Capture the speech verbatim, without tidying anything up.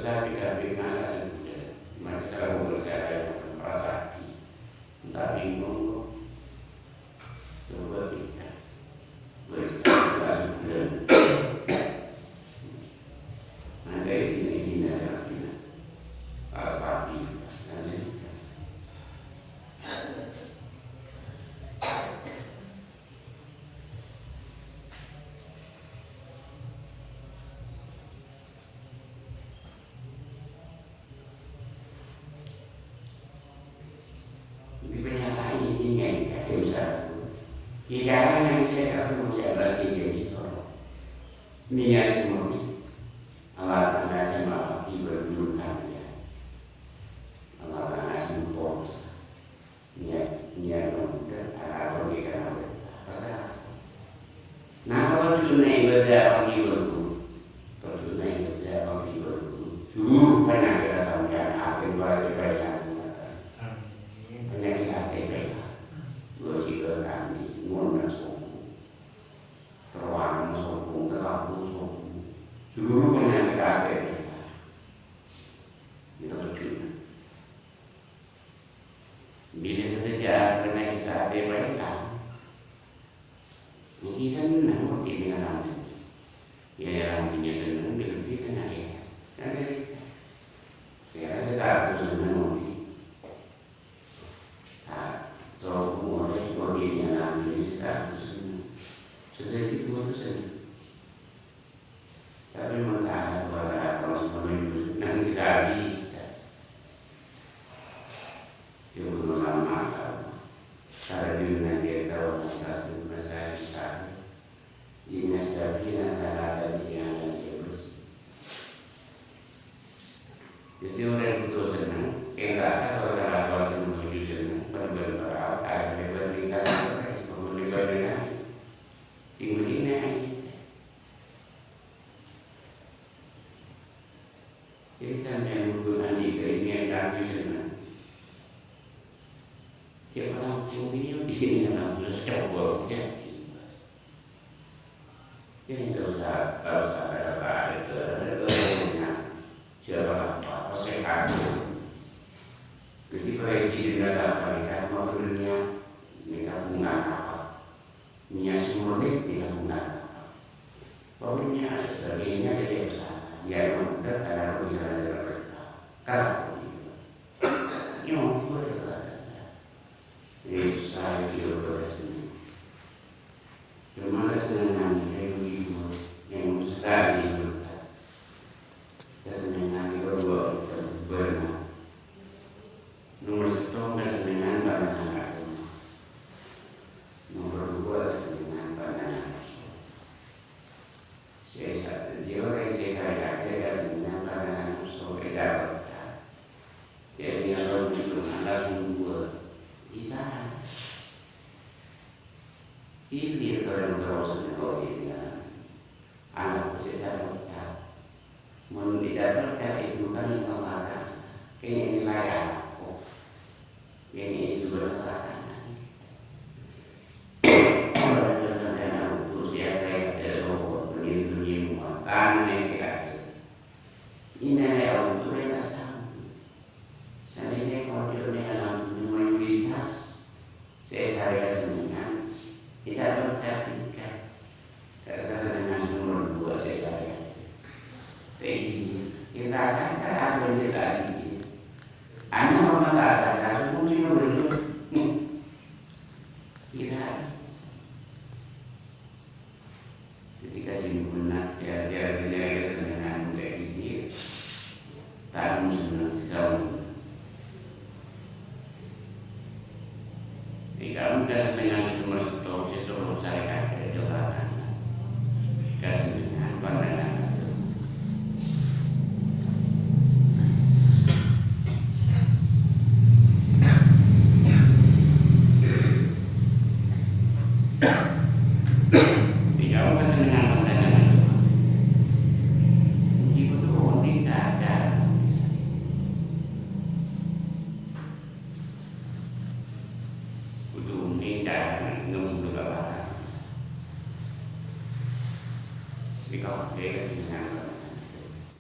Tapi, tapi, mala sih, udah. Maka kalau udah saya kayak merasa hati. Entah bingung kok. Coba kita. Wes, kita sudah. Ada ini, ini, ada ini. Pas pagi, nanti. Di pernyataan ini, kan, kata Ustaz. Di cara yang tidak tahu Ustaz berarti jadi soro. Niat semua. Allah Ta'ala sama lagi berguru kami, ya. Allah Ta'ala sempurna. Niat, niat mudah, atau kita mudah. Pasal apa? Nah, kalau sunnah ibadah apa gimana? Kalau sunnah ibadah apa gimana? Suruh penyakit sampean, akhir dua hari banyak. Penyakit hati banyak. Dua sila kami, ngundang sombong. Terowongan sombong, terlalu sombong. Suruh penyakit hati banyak. Itu betul. Bilâ sadhâjâ artèna kita atè paèlang. Mungkin senneng mungkin dengan alam ini. Ya, ya, mungkin ya senneng dengan kita, nah, ya. Kan jadi, saya rasa tak harus senneng mungkin. Tak, so, mulai mungkin dengan alam ini tak harus senneng. Sudah itu, itu senneng. Tapè mon ta' atoran, ta' atoran sè pamèndu, nang bisa-bisa. Yâ, bhuru lama, kalau saradinna kita, orang tas, itu masalah kita. Inna safinata la tajri 'alal yabas. Jadi, orang butuh senang, enggak ada orang apa senang menuju senang, berbuat berapa, ada lebar tingkat, berbuat dengan tinggi ini. Jadi, sampèyan butuh andika ini yang tak bisa, nah. Siapa tahu, mungkin di sini yang tak bisa coba, jadi. Jadi, nggak usah, nggak usah ada, ada, ada, ada, siapa tahu, apa, apa, saya kasih. Jadi, presiden ada apa, ini kan, mau dunia, ini kan, bunga apa? Niat sè murni dilakukan. Pokoknya, sebagiannya jadi usaha. Biar mudah, kalau aku jalan-jalan berkah. Kalau aku gitu. Nyong, gue udah berkah. Yesus, saya juga berkah. Cuma kesenangan yang ibu, yang sekali berkah. Kesenangan itu buat benar. Nomer sèttong, kasenengan pandangan aghâma. Nomer duwâ', kasenengan pandangan nafsu. Sè sa-, iyâ orèng sè sarè'attè kasenengan pandangan nafsu, èdâ' bhâkal. Jhâ' sè nyalon bhuto Allah sungguh. Bisa. Ini terus-terusan, oh, ini. Anak sè ta' totap. Mon èdâteng ka ibu kan Allah Ta'ala. Kèngèng nilai anakku. Kèngèng ibu bener Ta'ala. Kalau sampai anak usia saya tidak tahu, begini-begini, muatan yang saya. Ini